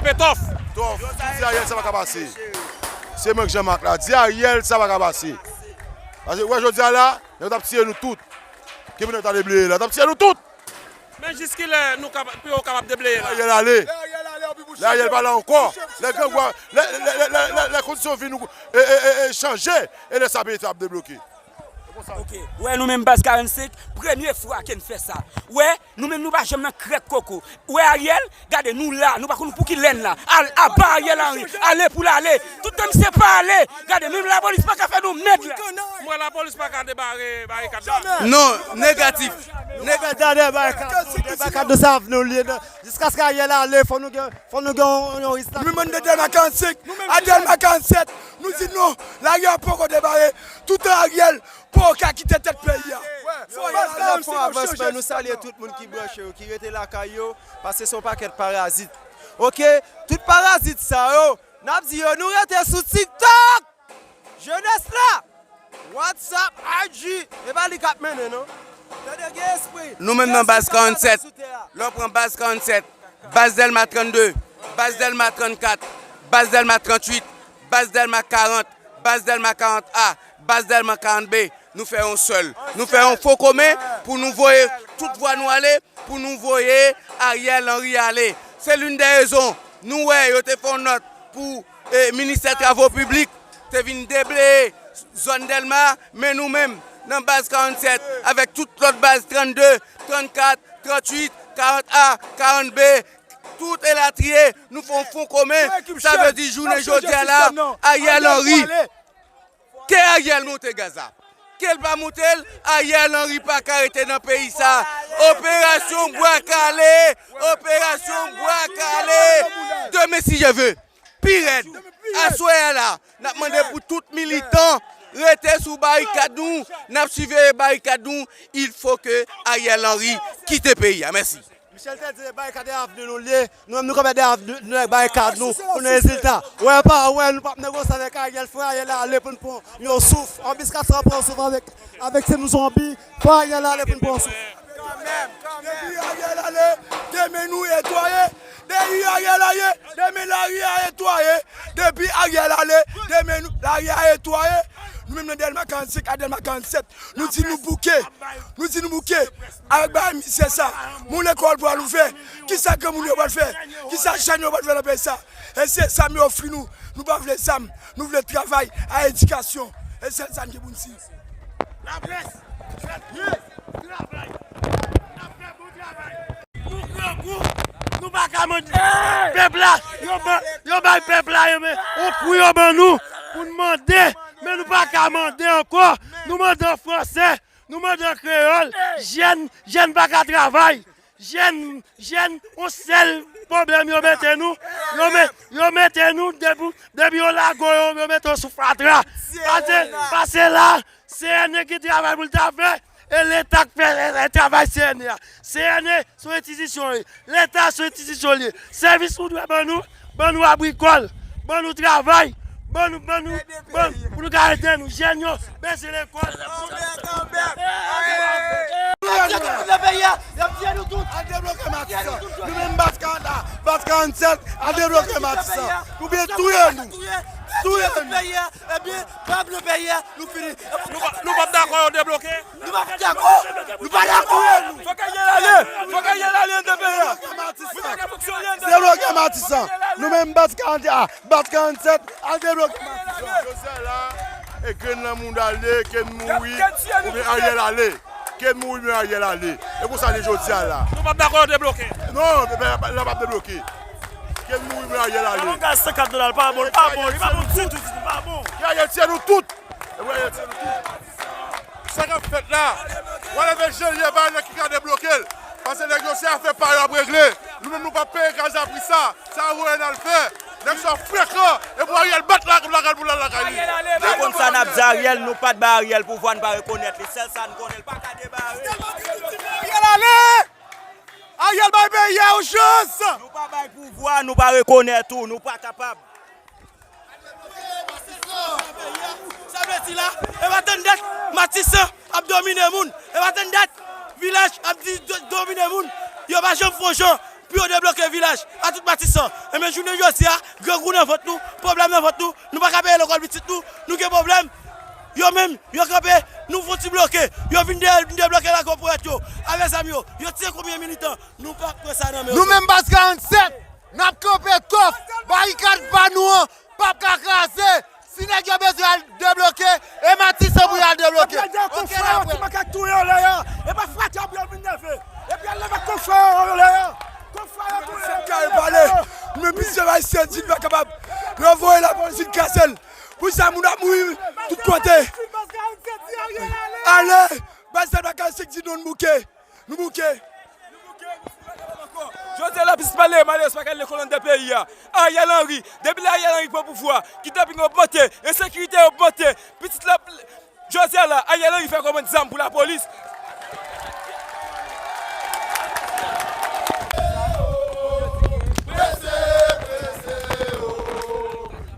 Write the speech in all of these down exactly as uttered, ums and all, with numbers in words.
Petòf. Petòf, di Ariel sa pa ka pase. Se mwen k Jean Marc la. Di Ariel sa pa ka pase. Paske, wè, jodi a la, nèg yo t ap tiye nou tout. Ki moun yo t ap debleye la? T ap tiye nou tout. Men jiskilè nou kab-, pou yo kapab debleye la? Ariel ale. Lè Ariel pa la ankò. Lè grangou a, lè, lè kondisyon vi nou, e, e, e, e, chanje, e lè sa peyi sa ap debloke. Ok. Wè, nou menm baz karannsenk, premye fwa ke n fè sa. Wè, nou menm nou pa janm nan krèk koko. Wè, Ariel, gade, nou la, nou pa konn pou ki lè n la. Al, aba Ariel Henry, ale pou l ale. Toutan misye pa ale, gade, menm lapolis pa ka fè nou mèd la. M wè lapolis pa ka debare barikad la. Non, negatif. Nega dade barikad, barikad de sa avni w li ye. Jiskaske Ariel ale, fò nou gen, fò nou gen yon, yon risk la. Nou menm de Dèlma karannsenk a Dèlma karannsèt, nou di non, lari a poko debare, toutan Ariel poko ka kite tèt peyi a. Fò Ariel ale pou avansman, nou salye tout moun ki branche yo, ki rete lakay yo, paske se yon pakèt parazit. Ok, tout parazit sa yo, n ap di yo, nou rete sou TikTok! Jenès la! WhatsApp, I G, e pa li k ap mennen, non. Tande, gen espri. Nou menm nan baz karannsenk, lè w pran baz karannsenk, baz Dèlma trannde, baz Dèlma trannkat, baz Dèlma tranntuit, baz Dèlma karant, baz Dèlma karant A, baz Dèlma karant B, nou fè yon sèl. Nou fè yon fon komen pou nou voye tout vwa nou ale, pou nou voye Ariel Henry ale. Se l'une des raisons, nou wè yo te fè yon nòt pou, e, ministè travo piblik te vin debleye zòn Dèlma, men nou menm, nan baz karannsenk, avèk tout lòt baz trannde, trannkat, tranntuit, karant A, karant B, tout elatriye, nou fè yon fon komen. Sa vle di jounen jodi a la, Ariel Henry, ke Ariel monte gaz la, ke l pa monte l, Ariel Henry pa ka rete nan peyi sa. Operasyon Bwa Kale, Operasyon Bwa Kale, demen si Dye ve. Pi rèd. Aswè a la, n ap mande pou tout militan rete sou barikad nou, n ap siveye barikad nou. Il faut que Ariel Henry kite peyi a. Mèsi. Michel te di barikad e avni nou l ye, nou menm nou kanpe de avni nou, barikad nou pou nou rezilta. Wè pa wè, nou p ap negosye avèk Ariel, fò Ariel ale pou n pran yon souf. Anbis ka sa pran souf avèk, avèk se nou zonbi, fò Ariel ale pou n pran souf. Depi Ariel ale, demen nou etwaye. Depi Ariel ale, demen lari a etwaye. Depi Ariel ale, demen nou, lari a etwaye. Nou menm nan Dèlma karannsenk a Dèlma karannsèt, nou di nou bouke. Nou di nou bouke avèk bagay mizè sa. Moun lekòl pral ouvè. Kisa granmoun yo pral fè? Kisa jèn yo pral fè nan peyi sa? E se zam yo ofri nou. Nou pa vle zam. Nou vle travay a edikasyon. E sèl sa n gen pou n di. Laprès, fè travay. N ap fè bon travay. Nou grangou, nou pa ka mande pèp la, yo ban, yo bay pèp la, yo men, yon kou yo ban nou, pou n mande, men nou pa ka mande ankò, nou mande an fransè, nou mande an kreyòl, jèn, jèn pa ka travay, jèn, jèn, yon sèl pwoblèm yo mete nou, yo met, yo mete nou depi, depi yo lage w, yo, yo mete w sou fatra. Pase, pase la, C N E ki travay pou l ta fè, e Leta k fè, e, e travay C N E a. C N E se yon enstitisyon li ye. Leta se yon enstitisyon li ye. Sèvis nou dwe ban nou, ban nou agrikòl, ban nou travay, ban nou, ban nou, ban, pou nou ka ede nou. Jèn yo bezwen lekòl. Al debloke Matisan. Nou menm baz karant la, baz karannsèt, al debloke Matisan. Oubyen touye nou. Touye nou. Ebyen, pèp nan peyi a, nou fini. Nou p ap, nou p ap dakò yo debloke. Nou p ap dakò. Nou pa dakò. Fòk Ariel ale. Fòk Ariel ale anndan peyi a. Nou pa ka fonksyone anndan peyi a. Debloke Matisan. Nou menm baz karant a, baz karannsèt, al debloke Matisan. Jodi a la, e grenn nan mouda l ye, ke n mouri, oubyen Ariel ale. Ke n mouri, men Ariel ale. E konsa n ye jodi a la. Nou p ap dakò yo debloke. Non, men, men, la p ap debloke. Ke n mouri, men Ariel ale. Gaz senkant dola, l pa bon, l pa bon, li pa bon ditou, ditou, pa bon. Ke Ariel tiye nou tout. E wi, Ariel tiye nou tout. Sa k ap fèt la, w a leve je l, ye ba nèg ki ka debloke l. Paske nèg yo se afè pa yo ap regle. Nou menm nou p ap peye gaz a pri sa. Sa voye n al fè. Nèg sa frekan. E pou Ariel bat la, lakay pou l al lakay li. Se konn sa n ap di Ariel, nou pa t bay Ariel pouvwa, n pa rekonèt li. Sèl sa n konnen, l pa ka debare. Ariel ale! Ariel bay peyi a yon chans! Nou pa bay pouvwa, nou pa rekonèt ou, nou pa kapab. Sa vle di la, e pa tann dat Matisan ap domine moun, e pa tann dat vilaj ap di do-, domine moun, yo pa janm fè yon jan pou yo debloke vilaj a tout Matisan. Enben, jounen jodi a, grangou nan vant nou, pwoblèm nan vant nou, nou pa ka peye lekòl pitit nou, nou gen pwoblèm. Yo menm, yo kanpe, nou fouti bloke. Yo vin de-, vin debloke lakou poyèt yo. Avèk zam yo, yo tiye konbyen militan? Nou pa pran sa nan men yo. Nou menm baz karannsèt, n ap kanpe kòf, barikad pa nou an p ap ka kraze. Si nèg yo bezwen al debloke, e Matisan pou y al debloke. Epi al dèyè konfrè yo, ti makak touye yo lè a. E pa frè Gabriel vin leve. Epi al leve konfrè yo lè a. Konfrè yo touye yo. Kay pale. Men plis se Ayisyen di n pa kapab. Yo voye lapolis vin kraze l. Pou sa moun ap mouri tout kote. Ale, baz sa pa ka sik di nou n bouke. Nou bouke. Jodi a la plis pale, malerèz pa ka lekòl anndan peyi a. Ariel Henry, depi lè Ariel Henry pran pouvwa, kidnaping ogmante, ensekirite ogmante, pitit la, jodi a la, Ariel Henry fè kòmand zam pou lapolis.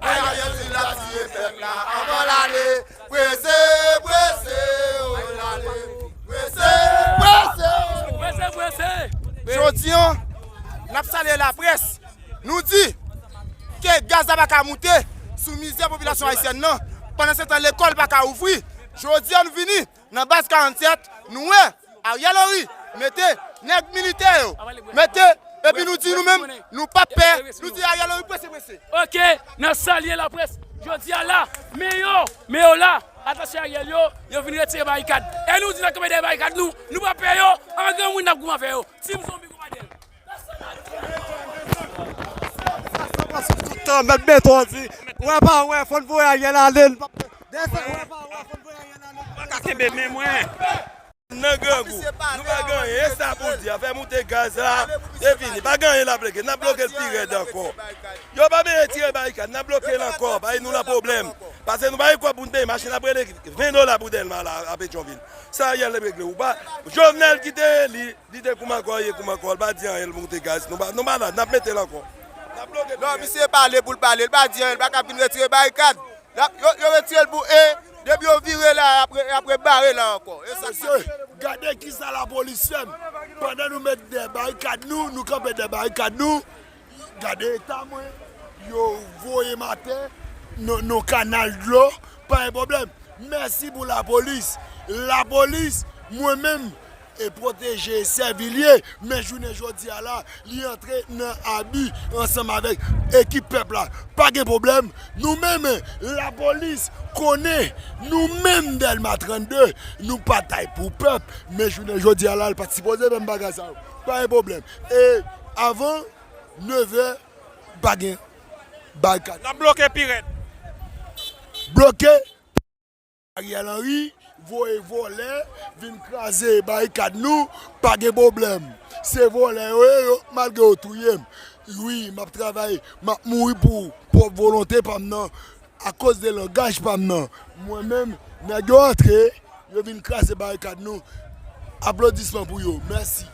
Ariel di l ap tiye pèp la anvan l ale. Prese, prese, o lale. Prese, prese, o. Prese, prese. Jodi a, n ap salye laprès. Nou di ke gaz la pa ka moute sou mizè popilasyon ayisyèn nan. Pandan se tan, lekòl pa ka ouvri. Jodi a, nou vini nan baz karannsèt, nou wè Ariel Henry mete nèg militè yo, mete, epi nou di nou menm, nou p ap pè, nou di Ariel Henry prese, prese. Ok, n ap salye laprès. Jodi a la, men yo, men yo la, atache Ariel yo, yo vin retire barikad. E nou di n ap kanpe dèyè barikad nou, nou p ap pè yo, an granmoun n ap goumen avè yo. Team Zonbi Konpayi. Tout tan, mèt beton di, wè pa wè, fò n voye Ariel ale, n p ap, dèyè sa, wè pa wè, fò n voye Ariel ale. Pa ka kenbe men mwen. Nan grangou. Nou pa gen anyen, e sa pou di, afè moute gaz la, e fini. Pa gen anyen n ap regle, n ap bloke l pi rèd ankò. Yo pa bezwen retire barikad, n ap bloke l ankò, bay nou nan pwoblèm. Paske nou pa gen kòb pou n peye machin, n ap rele ven dola pou Dèlma la, a Petyonvil. Sa Ariel regle, ou pa, Jovenel ki te eli, li te kouman ankò, ye kouman ankò, l pa di anyen, l moute gaz, nou pa, nou pa la, n ap mete l ankò. N ap bloke l pi rèd. Non, misye pale pou l pale, l pa di anyen, l pa ka vin retire barikad. L ap, yo, yo retire l pou e, depi yo vire la, y ap re-, y ap rebare la ankò. E sa k pase. Mesye, gade kisa lapolis fè m. Pandan nou met dèyè barikad nou, nou kanpe dèyè barikad nou, gade eta mwen, yo voye m atè, nan, nan kanal dlo, pa gen pwoblèm. Mèsi pou lapolis. Lapolis, mwen menm, e pwoteje Sèvilye, men jounen jodi a la, li antre nan abi ansanm avèk ekip pèp la. Pa gen pwoblèm, nou menm, lapolis konnen, nou menm Dèlma trannde, nou batay pou pèp, men jounen jodi a la, l pa t sipoze fè m bagay sa yo. Pa gen pwoblèm. E avan nevè, pa gen barikad. N ap bloke pi rèd. Bloke. Ariel Henry voye vòlè vin kraze barikad nou, pa gen pwoblèm. Se vòlè yo ye, yo, malgre yo touye m. Wi, m ap travay, m ap mouri pou pwòp volonte pa m nan, akoz de langaj pa m nan. Mwen menm, nèg yo antre, yo vin kraze barikad nou. Aplodisman pou yo. Mèsi.